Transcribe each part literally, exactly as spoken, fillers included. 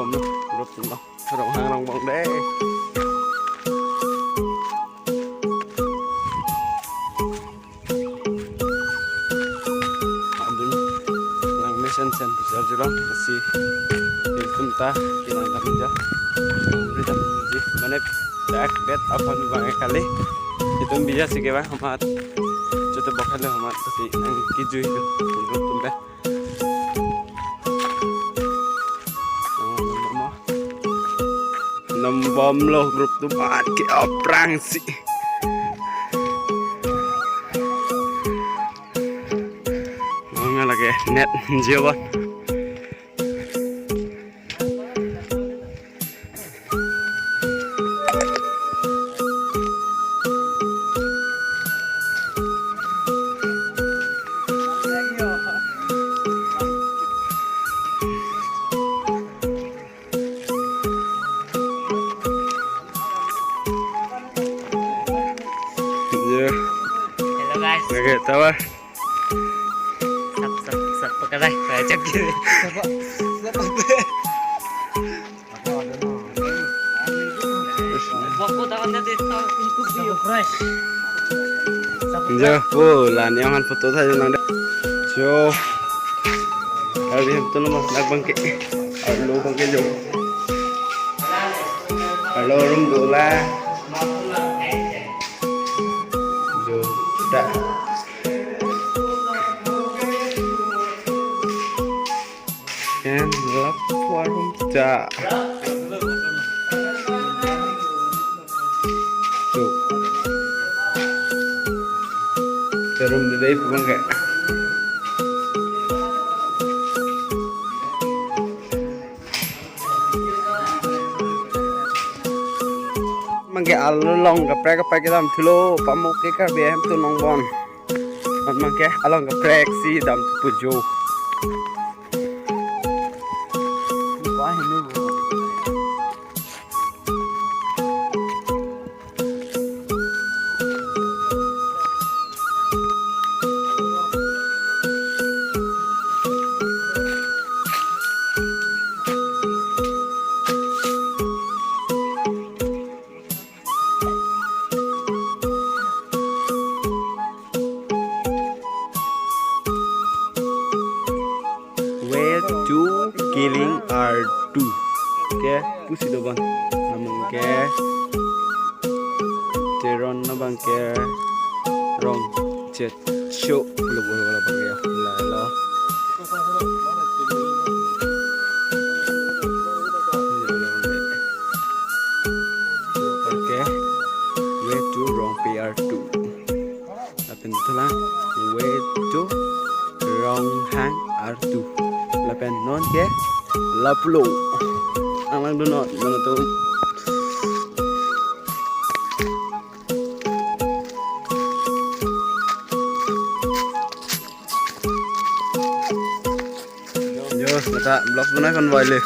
Bom lo, group atum lo. Ronghang rongbong dei. Adun lang mesen sen pujar jurang si ilitum ta kinang dam ja. Ri dam ji. Mane dak bet aphan bang kali. Itum biya si ke bang amat. Chote bokha lo amat si nang kejui tu. Group atum be. Nongbom lo group atum amat ke aphrangsi. Nonga lake net jiobon. Hello guys. Okay, tawa. Sap, sap, sap, pakai dah, kau ajak dia. Sapa? Sapa? Bokku tangannya di stop. Untuk dia. Crash. Jo, oh, la ni aman photo tha lang dei. Jo. Hari itu nama nak bangke. Arlo bangke jo. Arlo room dola. Jo, dah. Pen lapu arum ta. Tuh. Arum dei pu bangke. Bangke along kaprek kaprek kedam thulo pamok ke Karbi ahem atum nongbon. Bangke along kaprek si dam thupo jo. Way to Kiling R two. Ke pusi dobon. Namun ke Teron na bangke Rongchetcho lo bolo bolo bangke la lo. Bangke way to Rongpi R two. Lapen itulang way to Ronghang R two. Lapen non ke lapulo. Ang lang dunnon, non tu. Jo, lata vlogs banai kon vai le.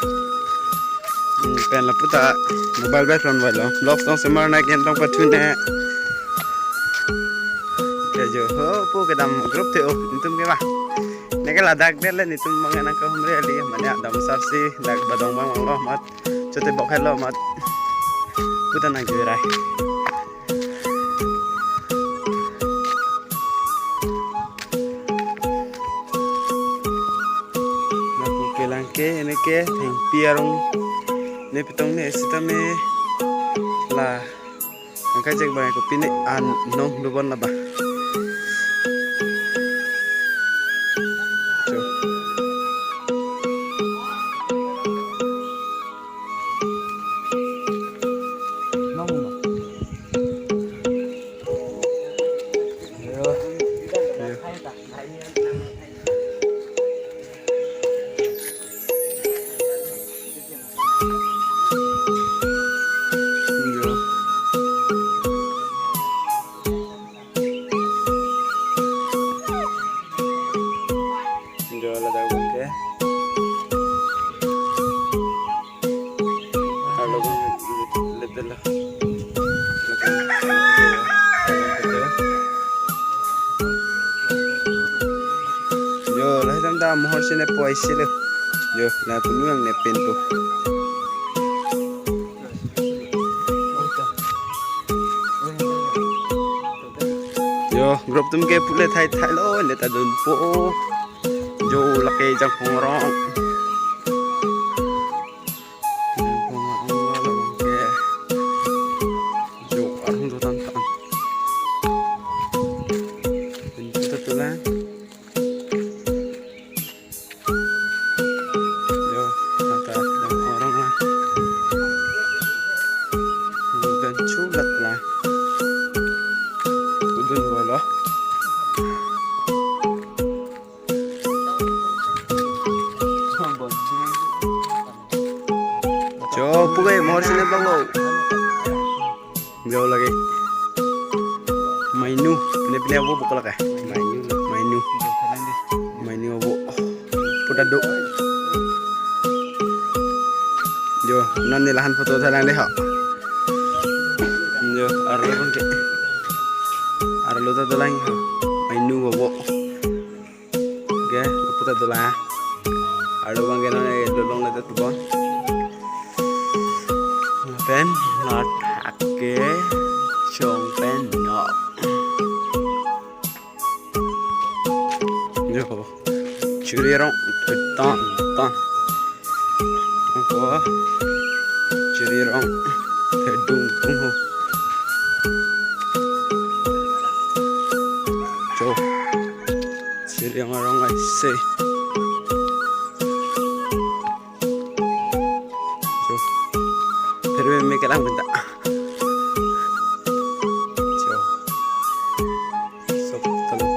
Hmm, pen lapu ta mobile bag kon vai lo. Vlogs tong semar na ken tong pathu ne. Ke jo, ho, po kedam group te o, itum ke ba. Neke ladak bel le itum mangana ka humre ali, mane adam sarsi, dak badong bang bang lo mat. Chote bok helo mat. Puta nang jurai. Lapu kelang ke, ene ke, thengpi arong. Ne pitong ne sitame la. Angkai cek bang kopi ne an nong dobon laba. Cho. Jo ladak bangke. Halo bang, letel lah. Jo, lahai dam dam mohor sine poi sile. Jo, la punu ang ne pen tu. Oh, group atum ke pule thai thailo, ne ta dunpo. Jo, lake Jangphong arong. Jangphong arong labang ke. Jo, arong do tan tan. Dunpo ta tulang. Jo, nata Jangphong arong lang. Hudan chulat lang. Udun bolo. Jo, pugai mohor sini banglo. Jo, lake Mainu, pine pine avo bukal ke. Mainu. Mainu. Mainu avo. Puta do. Jo, non ne lahan photo thalang de ho. Jo, arlo pon ke. Arlo ta dolang ho. Mainu avo. Oke, puta dolang. Arlo abang ke non, eh, dolong le ta tubon. Pen, not hake, chong pen, no. Jo, chiri arong, ton, ton. Angko, chiri arong, thedung, tung ho. Jo, chiri arong, arong, I say. Jo. Pherve me kelang benda. Jo. Sok talo.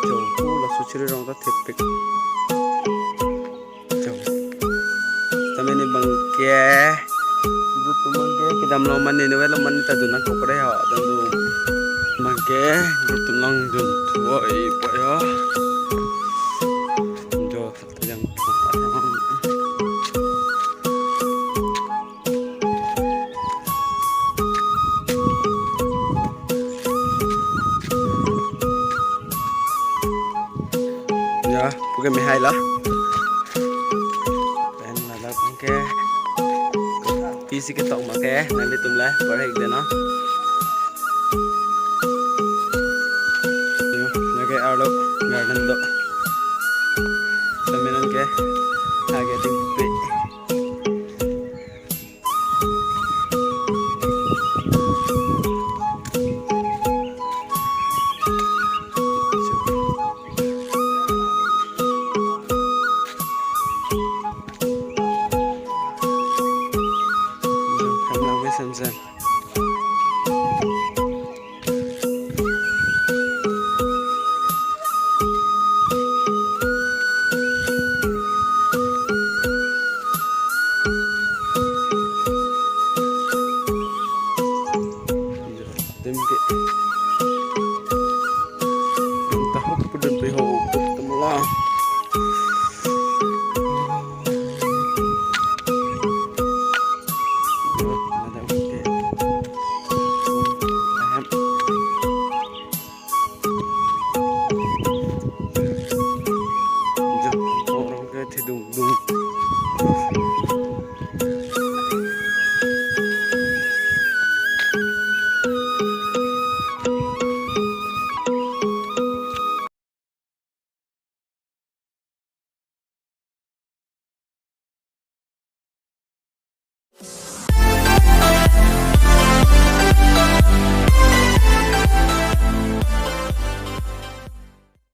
Jo. Pu laso chiri arong ta thepik. Jo. Tame ne abang ke. Group atum abang ke kedam lo mane ne velo mane ta dun nangkok pore ho. Dun dun. Abang ke group atum along dun thuoi po ho. Jo. Jangphong arong. Ya, puke mehai lo. Pen ladak ke. Pisi ketok ma ke, nanglitum le, parhek de no. Yo, lake arlo garden do. Saminan ke,